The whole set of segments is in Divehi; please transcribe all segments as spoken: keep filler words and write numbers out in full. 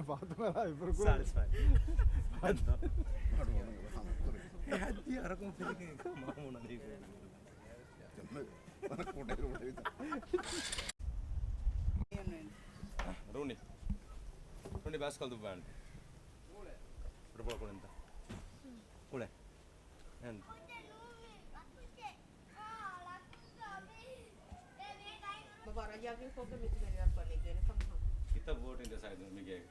ފާތުމަ އިބުރު ކުރު. ސާޑިސްފައި. އެ ހައްދި އަރަކުން ފިލިގެން މާމޫނަށް ދީފަ. ރޫނި. ރޫނި ބާސްކަލް ދުއްވާން. ފުޓްބޯޅަ ކުޅެންތަ؟ ކުޅެ. އެން. ބަބާ، ރައްޔާގެ ކޮށްގެ މިތިގެން ރައްޕަނީ ގޭނެ ކަމަށް. ކިތައް ވޯޓިން ދެސާއިދު މިގޭގެ.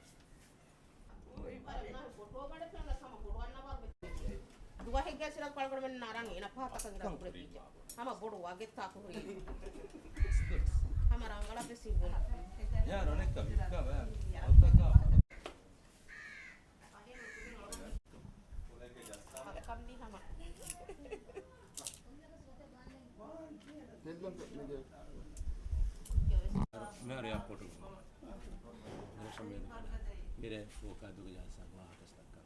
ދުވަހެއްގެ ސިރަ ކަޅުގަޑުމެން ނާރާނީ އޭނަ ފަހަތަކަށް އިރަށް ކުރެއްވިއްޖެ. ހަމަ ބޮޑު ވަގެއްތާކު ހުރީ. ހަމަ ރަނގަޅަށް ވެސް ހިތްވުން. ޔާ، ރަނެއްކަ މިއްކާ ބަޔާ. އަލްތަކާ. މިހާރު އެއާޕޯޓު މިރޭ ފޯކާ ދުގަ ޖާސާ ވާހަކަ ސްތައްކާ.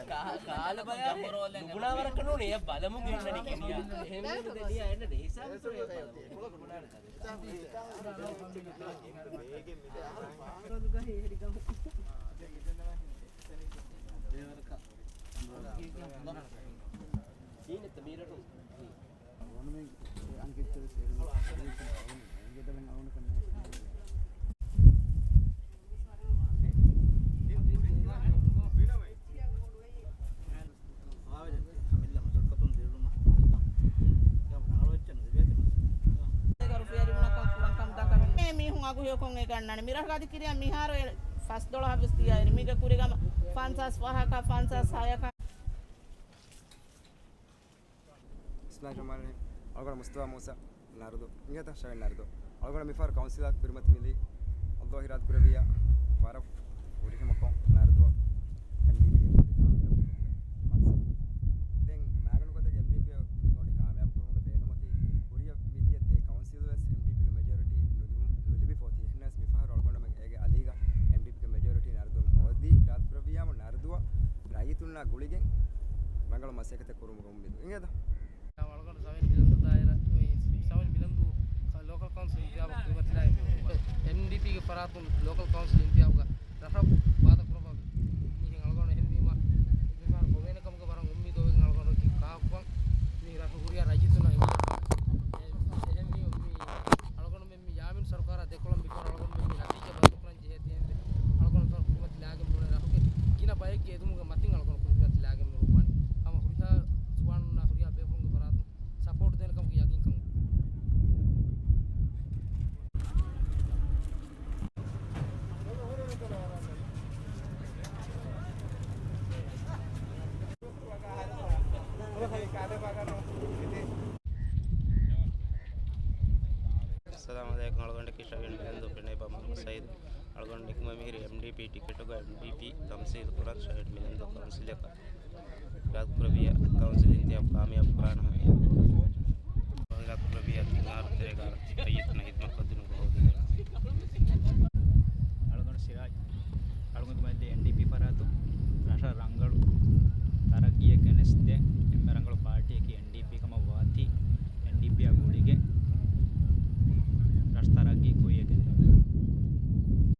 ކާ-، ކާލަ ބަޔާ ނުބުނާ ވަރަކަށް ނޫނޭ، އެ ބަލަމުން ގެންނަނީ ކިން ދިޔާ. އެހެންވީމަ ދެން ދިޔާ އެންނަ ހިސާބު ކުރޭ ބަލަމުން. ސީނެއްތަ މީރަޓުން؟ މީހުން އަގު ހެޔޮކޮށް އެ ގަންނާނެ. މިރަށުގަ އަދި ކިރިޔާ މިހާރު ފަސް ދޮޅަހަށް ވެސް ދިޔައިރު މީގެ ކުރިގަ ފަންސާސް ފަހަކަށް ފަންސާސް ހަޔަކަށް. ބިސްމިﷲ ރަޙްމާނި ރަޙީމް. އަޅުގަނޑު މުސްތަފާ މޫސާ ނަރުދު. އިނގޭތަ ޝަވި ނަރުދު. އަޅުގަނޑު މިފަހަރު ކައުންސިލަށް ކުރިމަތި މިލީ. އައްލާހު އިރާދަ ކުރެއްވިއްޔާ ވަރަށް ފުރިހަމަކޮށް ނަރުދު އެމްޑީޕީގެ ކާމިޔާބު ކުރުމުގެ މަޤްޞަދު. ދެން މާގަނޑު ގޮތަކަށް އެމްޑީޕީ މިގޮނޑި ކާމިޔާބު ކުރުމުގެ ބޭނުމަކީ ކުރިއަށް މިދިޔަ ދެ ކައުންސިލް ވެސް އެމްޑީޕީގެ މެޖޯރިޓީ ނުލިބި، ނުލިބިފަ އޮތީ. އެހެނަސް މިފަހަރު އަޅުގަނޑުމެން އޭގެ އަލީގަ އެމްޑީޕީގެ މެޖޯރިޓީ ނަރުދުން ހޯދީ އިރާދަ ކުރެއްވިއްޔާމު ނަރުދުއަށް ރައްޔިތުންނާ ގުޅިގެން ރަނގަޅު މަސައްކަތެއް ކުރުމުގެ އުއްމީދު. އިނގޭތަ؟ އަޅުގަނޑު ސަވެން މިލަންދޫ ދާއިރާ، މި ސަވެން މިލަންދޫ ކަ-، ލޯކަލް ކައުންސިލް އިންތިހާބަށް ކުރިމަތިލާ އެމްޑީޕީގެ ފަރާތުން ލޯކަލް ކައުންސިލް އިންތިހާބުގަ ރަށަށް ވާދަ ކުރައްވާ މީހެއް އަޅުގަނޑު އެހެންވީމަ، މިފަހަރު ކޮވޭނެ ކަމުގެ ވަރަށް އުއްމީދު އޮވެގެން އަޅުގަނޑު ކާކުކަން މި ރަށު ހުރިހާ ރައްޔިތުންނަށް އެހެންވީމަ މި އަޅުގަނޑުމެން މި ޔާމީން ސަރުކާރާ ދެކޮޅަށް މިފަހަރު އަޅުގަނޑުމެން މި ނަތީޖާ ބަދަލުކުރަން ޖެހޭ ތިޔަންވެ އަޅުގަނޑު މިފަހަރު ކުރިމަތިލާގެން މިއުޅޭ ރަށުގެ ގިނަ ބައެއްގެ އެދުމުގެ މަތިން އަޅުގަނޑު ކުރިމަތިލާގެން މިއުޅުއްވާނީ. ހަމަ ހުރިހާ ޒުވާނުންނާ ހުރިހާ ބޭފުޅުންގެ ފަރާތުން ސަޕޯޓް ދޭނެ ކަމުގެ ޔަގީންކަން. އައްސަލާމު ޢަލައިކުމް. އަޅުގަނޑަކީ ޝަވިޔަން މިލަންދޫ ފެނޭބާ މުޙައްމަދު ސައީދު. އަޅުގަނޑު ނިކުމެ މިހިރީ އެމްޑީޕީ ޓިކެޓުގަ އެމްޑީޕީ ތަމްސީލު ކުރަން ޝަވިޔަން މިލަންދޫ ކައުންސިލަކަށް. އިރާދަ ކުރެއްވިއްޔާ ކައުންސިލް